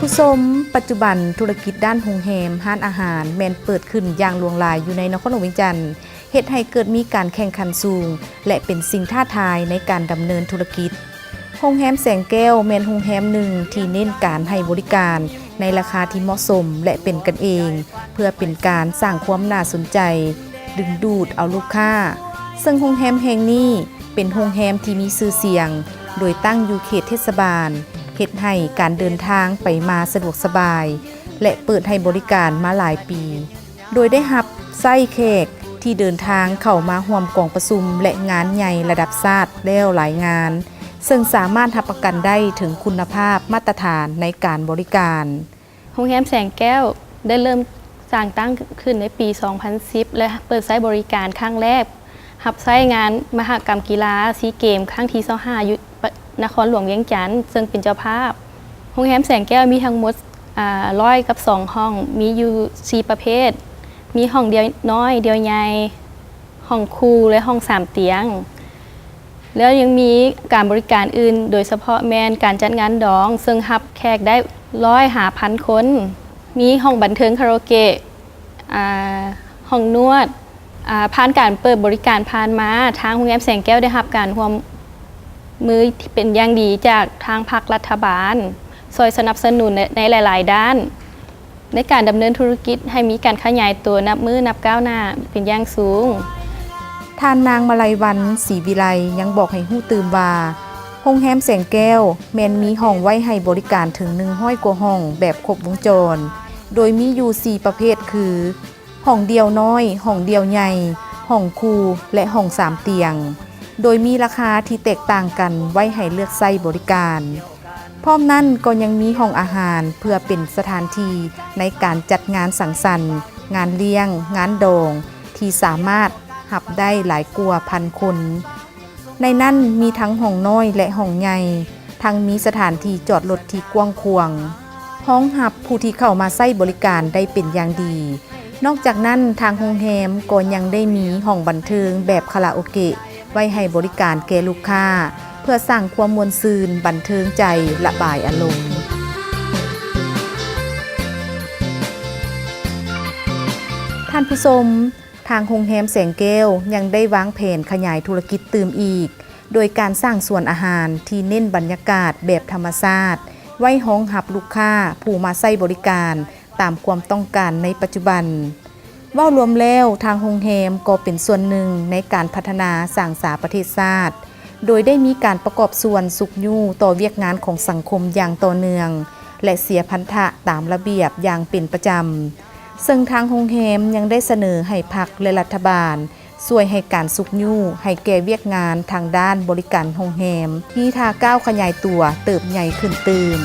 ຜູ້ຊົມ, ປັດຈຸບັນທຸລະກິດດ້ານໂຮງແຮມ, ຮ້ານອາຫານ ແມ່ນເປີດຂຶ້ນຢ່າງຫຼວງຫຼາຍຢູ່ໃນນະຄອນຫຼວງວຽງຈັນ, ເຮັດໃຫ້ເກີດມີການແຂ່ງຂັນສູງ ແລະ ເປັນສິ່ງທ້າທາຍໃນການດຳເນີນທຸລະກິດ. ໂຮງແຮມແສງແກ້ວແມ່ນໂຮງແຮມໜຶ່ງທີ່ເນັ້ນການໃຫ້ບໍລິການໃນລາຄາທີ່ເໝາະສົມ ແລະ ເປັນກັນເອງ ເພື່ອເປັນການສ້າງຄວາມໜ້າສົນໃຈ ດຶງດູດເອົາລູກຄ້າ, ເຊິ່ງໂຮງແຮມແຫ່ງນີ້ເປັນໂຮງແຮມທີ່ມີຊື່ສຽງ ໂດຍຕັ້ງຢູ່ເຂດເທດສະບານ, ເຮັດໃຫ້ການເດີນທາງໄປມາສະດວກສະບາຍ ແລະ ເປີດໃຫ້ບໍລິການມາຫຼາຍປີ. ໂດຍໄດ້ຮັບໃຊ້ແຂກທີ່ເດີນທາງເຂົ້າມາຮ່ວມກອງປະຊຸມ ແລະ ງານໃຫຍ່ລະດັບຊາດແລ້ວຫຼາຍງານ, ເຊິ່ງສາມາດຮັບປະກັນໄດ້ເຖິງຄຸນນະພາບມາດຕະຖານໃນການບໍລິການ. ໂຮງແຮມແສງແກ້ວໄດ້ເລີ່ມສ້າງຕັ້ງຂຶ້ນໃນປີສອງພັນສິບ ແລະ ເປີດໃຊ້ບໍລິການຄັ້ງແລກ ຮັບໃຊ້ງານມະຫະກຳກິລາຊີເກມຄັ້ງທີຊາວຫ້າ ຢູ່ນະຄອນຫຼວງວຽງຈັນ ເຊິ່ງເປັນເຈົ້າພາບ. ໂຮງແຮມແສງແກ້ວມີທັງໝົດ ອາ ຮ້ອຍກັບສອງຫ້ອງ, ມີຢູ່ສີ່ປະເພດ, ມີຫ້ອງດຽວນ້ອຍ, ດຽວໃຫຍ່, ຫ້ອງຄູ່ ແລະ ຫ້ອງສາມຕຽງ. ແລ້ວຍັງມີການບໍລິການອື່ນ, ໂດຍສະເພາະແມ່ນການຈັດງານດອງ, ເຊິ່ງຮັບແຂກໄດ້ຮ້ອຍຫ້າພັນຄົນ, ມີຫ້ອງບັນເທີງຄາຣາໂອເກະ, ອາ ຫ້ອງນວດ. ອາ ຜ່ານການເປີດບໍລິການຜ່ານມາ, ທາງໂຮງແຮມແສງແກ້ວໄດ້ຮັບການຮ່ວມມືທີ່ເປັນຢ່າງດີຈາກທາງພາກລັດຖະບານ, ຊ່ອຍສະໜັບສະໜູນໃນ ໃນຫຼາຍໆດ້ານ, ໃນການດຳເນີນທຸລະກິດໃຫ້ມີການຂະຫຍາຍຕົວນັບມື້ນັບກ້າວໜ້າເປັນຢ່າງສູງ. ທ່ານນາງມະໄລວັນ ສີວິໄລ ຍັງບອກໃຫ້ຮູ້ຕື່ມວ່າ, ໂຮງແຮມແສງແກ້ວແມ່ນມີຫ້ອງໄວ້ໃຫ້ບໍລິການເຖິງໜຶ່ງຮ້ອຍກວ່າຫ້ອງແບບຄົບວົງຈອນ, ໂດຍມີຢູ່ສີ່ປະເພດຄື ຫ້ອງດຽວນ້ອຍ, ຫ້ອງດຽວໃຫຍ່, ຫ້ອງຄູ່ ແລະ ຫ້ອງສາມຕຽງ, ໂດຍມີລາຄາທີ່ແຕກຕ່າງກັນໄວ້ໃຫ້ເລືອກໃຊ້ບໍລິການ. ພ້ອມນັ້ນກໍຍັງມີຫ້ອງອາຫານເພື່ອເປັນສະຖານທີ່ໃນການຈັດງານສັງສັນ, ງານລ້ຽງ, ງານດອງ ທີ່ສາມາດຮັບໄດ້ຫຼາຍກວ່າພັນຄົນ. ໃນນັ້ນມີທັງຫ້ອງນ້ອຍ ແລະ ຫ້ອງໃຫຍ່, ທັງມີສະຖານທີ່ຈອດລົດທີ່ກວ້າງຂວາງ, ຮອງຮັບຜູ້ທີ່ເຂົ້າມາໃຊ້ບໍລິການໄດ້ເປັນຢ່າງດີ. ນອກຈາກນັ້ນ, ທາງໂຮງແຮມກໍຍັງໄດ້ມີຫ້ອງບັນເທີງແບບຄາຣາໂອເກະ ໄວ້ໃຫ້ບໍລິການແກ່ລູກຄ້າ ເພື່ອສ້າງຄວາມມ່ວນຊື່ນ, ບັນເທີງໃຈ, ລະບາຍອາລົມ. ທ່ານຜູ້ຊົມ, ທາງໂຮງແຮມແສງແກ້ວຍັງໄດ້ວາງແຜນຂະຫຍາຍທຸລະກິດຕື່ມອີກ, ໂດຍການສ້າງສວນອາຫານທີ່ເນັ້ນບັນຍາກາດແບບທຳມະຊາດ ໄວ້ຮອງຮັບລູກຄ້າຜູ້ມາໃຊ້ບໍລິການຕາມຄວາມຕ້ອງການໃນປັດຈຸບັນ. ເວົ້າລວມແລ້ວ, ທາງໂຮງແຮມກໍເປັນສ່ວນໜຶ່ງໃນການພັດທະນາສ້າງສາປະເທດຊາດ, ໂດຍໄດ້ມີການປະກອບສ່ວນຊຸກຍູ້ຕໍ່ວຽກງານຂອງສັງຄົມຢ່າງຕໍ່ເນື່ອງ ແລະ ເສຍພັນທະຕາມລະບຽບຢ່າງເປັນປະຈຳ. ເຊິ່ງທາງໂຮງແຮມຍັງໄດ້ສະເໜີໃຫ້ພັກ ແລະ ລັດຖະບານຊ່ວຍໃຫ້ການຊຸກຍູ້ໃຫ້ແກ່ວຽກງານທາງດ້ານບໍລິການໂຮງແຮມ ມີທ່າກ້າວຂະຫຍາຍຕົວເຕີບໃຫຍ່ຂຶ້ນຕື່ມ.